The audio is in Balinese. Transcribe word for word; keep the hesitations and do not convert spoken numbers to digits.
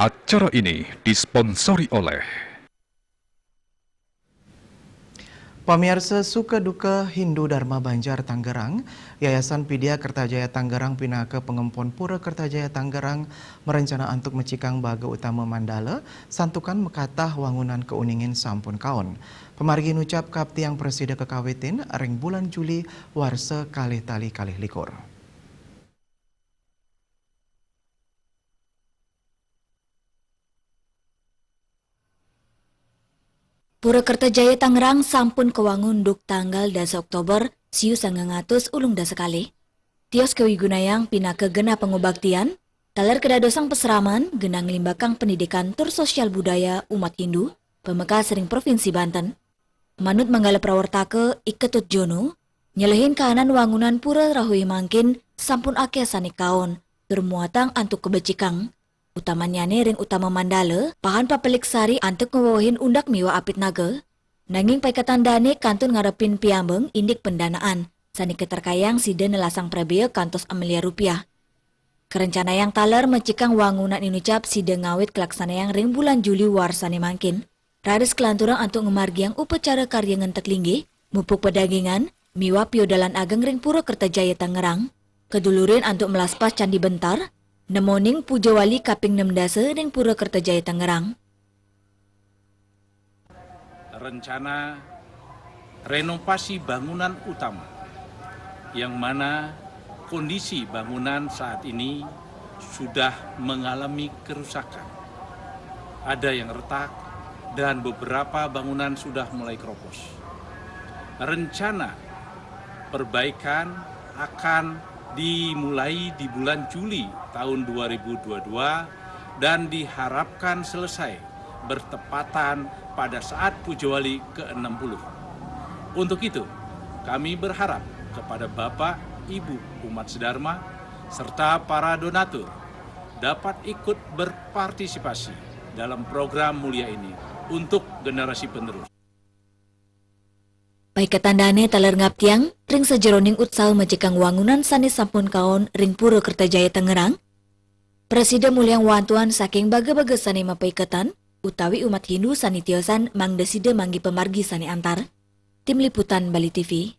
Acara ini disponsori oleh Pamiarsa, suka duka Hindu Dharma Banjar Tangerang, Yayasan Pidya Kertajaya Tangerang pinaka pangempon Pura Kertajaya Tangerang merencana antuk mecikang baga utama mandala, santukan makatah wangunan kauningin sampun kaon. Pamargi nucap kaptiang prasida kakawitin ring bulan Juli warsa kalih tali kalih likur. Pura Kertajaya Tangerang sampun kawangun duk tanggal dasa Oktober siu sangang atus ulung dasa kalih. Tios kawigunayang pinaka genah pangubaktian, taler kadadosang pasraman, genah nglimbakang pendidikan tur sosial budaya umat Hindu, pamekas ring Provinsi Banten. Manut manggala prawartaka I Ketut Jono, nyelehin kahanan wangunan pura rahuyu mangkin sampun akeh sane kaon, tur muatang antuk kabecikang. Utamannyane ring utama mandala, pahan papelik sari antuk ngwewehin undak miwah apit naga. Nanging paiketan dane kantun ngarepin piambeng indik pendanaan, sane katerkayang sida nelasang prabea kantos amiliar rupiah. Karencanayang taler mecikang wangunan inucap sida ngawit kalaksanayang ring bulan Juli warsane mangkin, raris kalanturang antuk ngamargiang upacara karya ngentek linggih, mupuk pedagingan, miwah piodalan ageng ring Pura Kertajaya Tangerang. Kadulurin antuk melaspas Candi Bentar, nemoning puja wali kaping nem dasa ring Pura Kertajaya Tangerang. Rencana renovasi bangunan utama, yang mana kondisi bangunan saat ini sudah mengalami kerusakan. Ada yang retak dan beberapa bangunan sudah mulai keropos. Rencana perbaikan akan dimulai di bulan Juli tahun dua ribu dua puluh dua dan diharapkan selesai bertepatan pada saat Pujawali ke enam puluh. Untuk itu, kami berharap kepada Bapak, Ibu, umat sedharma, serta para donatur dapat ikut berpartisipasi dalam program mulia ini untuk generasi penerus. Paiketan dane taler ngaptiang ring sajeroning utsaha mecikang wangunan sane sampun kaon ring Pura Kertajaya Tangerang. Prasida muliang wantuan saking baga-baga sane mapaiketan utawi umat Hindu sane tiosan mangda sida manggi pamargi sane antar. Tim Liputan Bali T V.